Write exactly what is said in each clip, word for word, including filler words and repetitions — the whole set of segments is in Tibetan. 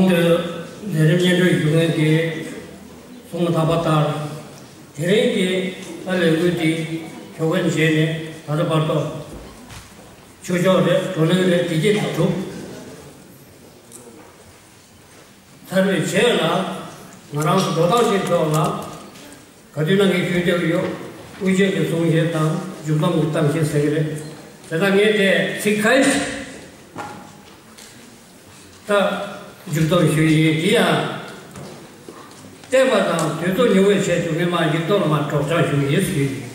དུ་ལས་རིམ་སྙན་སྒྲོན་ཞུ་མཁན་གྱིས་གསུངས་མ་ཐག་པ་ལྟར། དེ་རིང་གི་ཨ་ལས་འགུལ་འདི་ཞུ་མཁན་བྱས་ནས་ད་ལྟ་བར་དུ་ཆོས་ཕྱོགས་རེད། བགྲོ་གླེང་རེད། བདེ་སྐྱིད་དུ་གྲུབ་ཚར་བའི་རྗེས་ལ། ང་རང་ཚོ་འགྲོ་སྟངས་ཤིག་ཐོག་ལ་ག་དུས་ན་ངས་ཞུས་བསྡད་ཀྱི་ཡོད། དབུ་ཅན་གྱི་གསུང་བཤད་དང་མཇུག་སྡོམ་གྱི་གཏམ་བཤད་ཟེར་གྱི་རེད། དེ་དག་ངས་དེ་ཚིག་ཁ་ཤས་ད་མཇུག་སྡོམ་ཞུ་ཡི་ཡིན། དེ་ཡང་བལྟས་པ་དང་དུས་ཚོད་ཉུང་བའི་ཆེད་དུ་ངས་མ་མཇུག་སྡོམ་ལ་མ་སྒྲོག་སྦྱང་ཞུ་ཡི་ཡིན་ཞུས་ཡིན།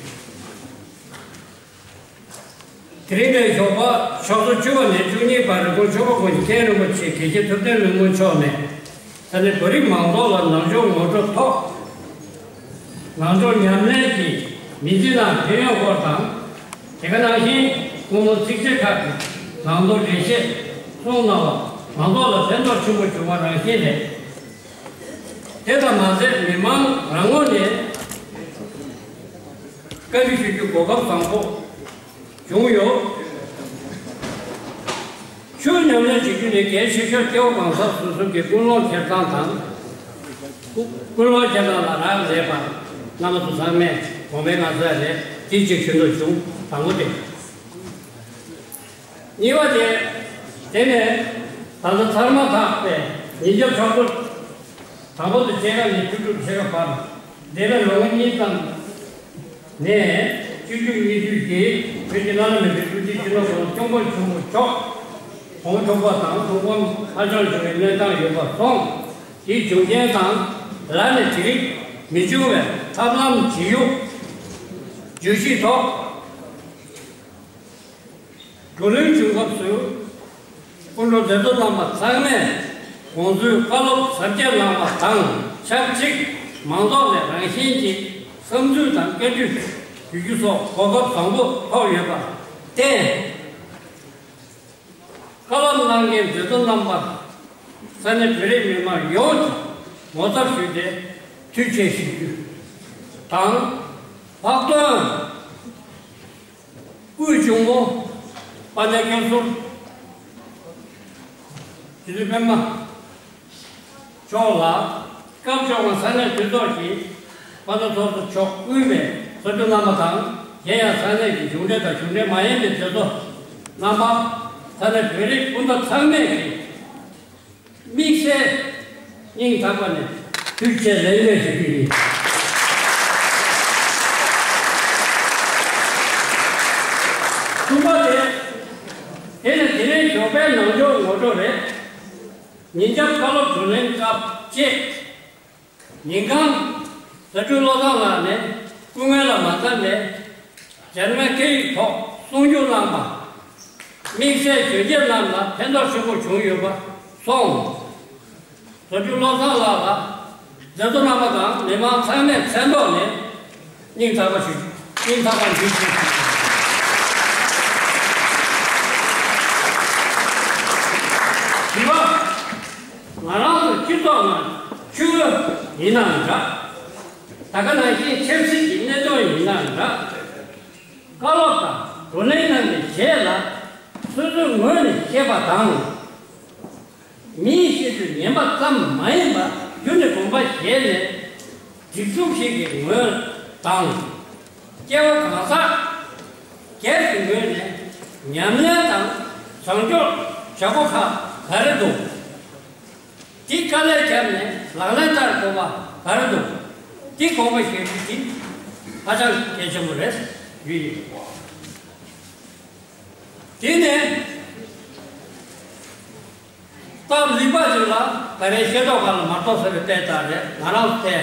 དེ་རིང་ནས་ཞོགས་པ་ཆུ་ཚོད་བཅུ་པ་ནས་བཅུ་གཉིས་བར་རི་ཀོན་ཆོས་པ་ཀུན་གྱི་མཁན་རིན་པོ་ཆེ་དགེ་བཤེས་ཐུབ་བསྟན་ལྷུན་པོ་མཆོག་ནས་ས་གནས་བོད་རིགས་མང་ཚོགས་ལ་ནང་ཆོས་ངོ་སྤྲོད་ཐོག་ནང་ཆོས་ཉམས་ལེན་གྱི་མི་ཚེ་ནང་ཕན་ཡོན་སྐོར་དང་། དེ་ག་ནང་བཞིན་སྐུ་ངོ་ཚིགས་བཅད་ཁག་གི་ནང་དོན་འགྲེལ་བཤད་གསུངས་གནང་བ་མང་ཚོགས་ལ་ཕན་ཐོགས་ཆེན་པོ་བྱུང་བ་ནང་བཞིན་རེད། དེ་ཙམ་མ་ཟད་མི་མང་རང་ངོས་ནས་བཀའ་འདྲི་ཞུ་རྒྱུ་གོ་སྐབས་བཟང་པོ་བྱུང་ཡོད། ཆོས་ཉམས་ལེན་བྱེད་རྒྱུ་ནི་གལ་ཆེ་ཤོས་སྐྱེ་བོ་གང་ཟག་སོ་སོ་གི་ཀུན་སློང་འཁྱེར་སྟངས་དང་། ཀུན་སློང་འཁྱེར་སྟངས་ལ་རག་ལས་པ་རྣམ་པ་ཚོ་ཚང་མས་གོང་འཕེལ་གནང་ས་རེད། དེ་གཅིག་ཤེས་རྟོགས་བྱུང་། དང་པོ་དེ། གཉིས་པ་དེ། དེ་ནས་ད་ལྟ་ཚར་མ་ཐག་པའི་ཉིན་རྒྱབ་ཚོགས་འདུ་དང་པོ་དེ་ཕྱེད་ཀ་ནས་བཅུ་དྲུག་ཕྱེད་ཀ་བར། འདས་པའི་ལོ་ངོ་གཉིས་ཙམ་ནས་བཅུ་གཅིག་ཉིན་དུས་ཀྱི་བོད་ཀྱི་བླ་ན་མེད་པའི་ཐུགས་རྗེ་སྤྱི་ནོར་༸གོང་ས་༸སྐྱབས་མགོན་ཆེན་པོ་མཆོག་གོང་འཁྲུག་པ་དང་ཐུགས་ཕམ་ཧ་ཅང་བྱུང་བའི་གནས་སྟངས་ཡོད་པ་སོང་། དེའི་བྱུང་རྐྱེན་དང་ལ་ནས་དེ་རིགས་མི་འབྱུང་བའི་ཐབས་ལམ་ཇི་ཡོད་བརྗོད་གཞིའི་ཐོག་བགྲོ་གླེང་བྱུང་སྐབས་སུ། སྐུ་མགྲོན་མཛད་གཙོ་རྣམ་པ་ཚང་མས་དགོངས་ཚུལ་བཀའ་སློབ་གཟབ་རྒྱས་གནང་བ་དང་ཆབས་ཅིག་མང་ཚོགས་ནས་རང་བཞིན་གྱིས་བསམ་ཚུལ་དང་བཀའ་འདྲི་ཞུ་རྒྱུ་སོགས་གོ་སྐབས་བཟང་པོ་ཐོབ་ཡོད་པར་བརྟེན། བཀའ་སློབ་གནང་མཁན་མཛད་གཙོ་རྣམ་པར་ས་གནས་བོད་རིགས་མི་མང་ཡོངས་ཀྱི་ངོ་ཚབ་ཞུས་ཏེ་ཐུགས་རྗེ་ཆེ་ཞུ་རྒྱུ་དང་། ལྷག་དོན། དབུས་གཞུང་མོ་དཔལ་ལྡན་མཁན་ཟུར་རྗེ་བཙུན་པད་མ་མཆོག་ལ། སྐབས་བཅོ་ལྔ་ས་གནས་གྲོས་ཚོགས་ཀྱི་དཔལ་ལྡན་ཚོགས་གཙོ་མཆོག་དབུས་པའི་གཙོ་སྐྱོང་རྣམ་པ་དང་། གཞན་ཡང་ས་གནས་ཀྱི་གཞུང་འབྲེལ་དང་གཞུང་འབྲེལ་མ་ཡིན་པའི་མཛད་གཙོ་རྣམ་པ། ས་གནས་བོད་རིགས་སྤུན་ཟླ་ཚང་མས་ཀྱིས། དམིགས་བསལ་སྙིང་ཐག་པ་ནས་ཐུགས་རྗེ་ཆེ་ལན་རེ་ཞུ་རྒྱུ་ཡིན། གསུམ་པ་དེ། དེ་ནི་དེ་རིང་ཞོགས་པའི་ནང་ཆོས་ངོ་སྤྲོད་རེད། ཉིན་རྒྱབ་བཀའ་སློབ་བགྲོ་གླེང་སྐབས་བཅས། ཉིན་གང་ཟུར་སྒྲོན་བློ་བཟང་ལགས་ནས་སྐུ་ངལ་ལ་མ་འཚམས་པས། འཇར་མན་སྐད་ཡིག་ཐོག་གསུང་བཤད་གནང་བ། དམིགས་བསལ་གཞོན་སྐྱེས་རྣམས་ལ་ཕན་ཐོགས་ཆེན་པོ་བྱུང་ཡོད་པ་སོང་། ཟུར་སྒྲོན་བློ་བཟང་ལགས་ལ་མཛད་གཙོ་རྣམ་པ་དང་མི་མང་ཚང་མའི་མཚན་ཐོག་ནས་སྙིང་ཐག་པ་ཞུ། སྙིང་ཐག་པ་འདུད་ཞུ། བཞི་པ། ང་རང་ཚོ་སྤྱི་ཚོགས་ནང་ཆུ་བོ་ཡིན་ནའང་འདྲ། ད་ག་ནང་བཞིན་ཆབ་སྲིད་ཀྱི་གནད་དོན་ཡིན་ནའང་འདྲ། བཀའ་སློབ་དང་བགྲོ་གླེང་གནང་བའི་རྗེས་ལ་སོ་སོའི་ངོས་ནས་བཤད་པ་དང་། མིས་བཤད་རྒྱུ་ཉན་པ་ཙམ་མ་ཡིན་པར་རྒྱུ་ནས་དགོངས་པ་བཞེས་ནས་སྒྲིག་འཛུགས་ཤིག་གི་ངོས་དང་། སྐྱེ་བོ་གང་ཟག་སྒེར་གྱི་ངོས་ནས་ཉམས་ལེན་དང་བཟང་སྤྱོད་བྱ་སྒོ་ཁག་ག་རེ་འདུག་དེ་དཀའ་ལས་བརྒྱབ་ནས་ལག་ལེན་བསྟར་དགོས་པ་ག་རེ་འདུག་དེ་དགོངས་པ་བཞེས་རྒྱུ་དེ་ཧ་ཅང་གལ་ཆེན་པོ་རེད་ཞུས་ཡིན། དེ་ནས་སྟབས་ལེགས་པ་ཞིག་ལ་ད་རེས་ཤེས་རྟོགས་ཁང་ལ་མ་གཏོགས་ཟེར་བའི་དཔེ་ལྟར་རེད། ང་རང་ཚོ་དེ་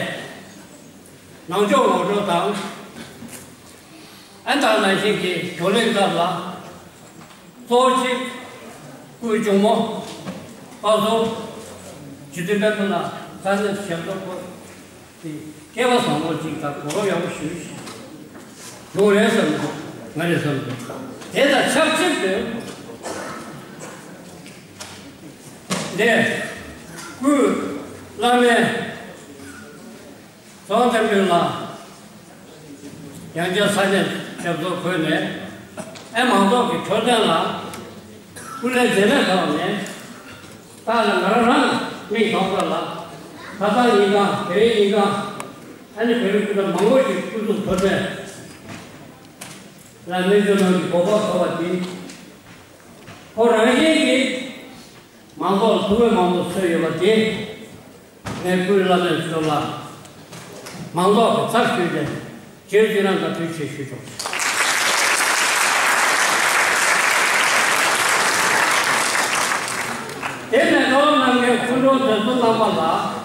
ནང་ཆོས་ངོ་སྤྲོད་དང་། ཨ་ནི་ད་ནང་བཞིན་གྱི་བགྲོ་གླེང་སྐབས་ལ། གཙོ་བོ་གཅིག་སྐུའི་གཅུང་མོ་བཀའ་ཟུར་རྗེ་བཙུན་པད་མ་ལགས་ས་གནས་ཞབས་ཏོག་སྐོར་དེ་སྐལ་བ་བཟང་པོ་གཅིག་དང་གོ་སྐབས་ཡག་པོ་ཞིག་བྱུང་རེད་བསམ་འདུག་ང་རེ་བསམ་འདུག་དེ་དང་ཆབས་ཅིག་ཏུ་འདས་སྐུའི་བླ་མའི་ཚོགས་གཏམ་དྲུང་ལ། ཡང་བསྐྱར་ས་གནས་ཞབས་ཏོག་བཀོད་ནས། ཨེ་མང་ཚོགས་ཀྱི་འཕྲོད་བསྟེན་ལ་སྐུ་ལས་འཛེམས་མེད་ཐོག་ནས། ད་ལ་ང་རང་རང་ མིག་ཐོག་ཁ་ལ། ཁ་སང་ཉིན་གང་དེ་རིང་ཉིན་གང་ཨ་ནི་བོད་རིགས་སྤུན་ཟླ་མང་པོ་ཞིག་སྐུ་གཟུགས་མཐོ་གྲས་ལ་གནས་ཚུལ་ནང་གི་གོ་སྐབས་ཐོབ་པ་དེ། ཁོ་རང་བཞིན་གྱིས་མང་ཚོགས་ལ་ཐུགས་ཕན་མང་པོ་གསོས་ཡོད་པ་དེ། ངས་སྐུའི་བླ་མའི་ཕྱོགས་ལ་མང་ཚོགས་ཀྱི་ཚབ་ཞུས་ཏེ་རྗེ་བཙུན་རང་དང་དུས་ཆེད་ཞུ་ཆོག་དེ་ནས་ནོར་གནང་མཁན་སྐུ་མགྲོན་དེ་ཚོ་རྣམ་པ་ལ།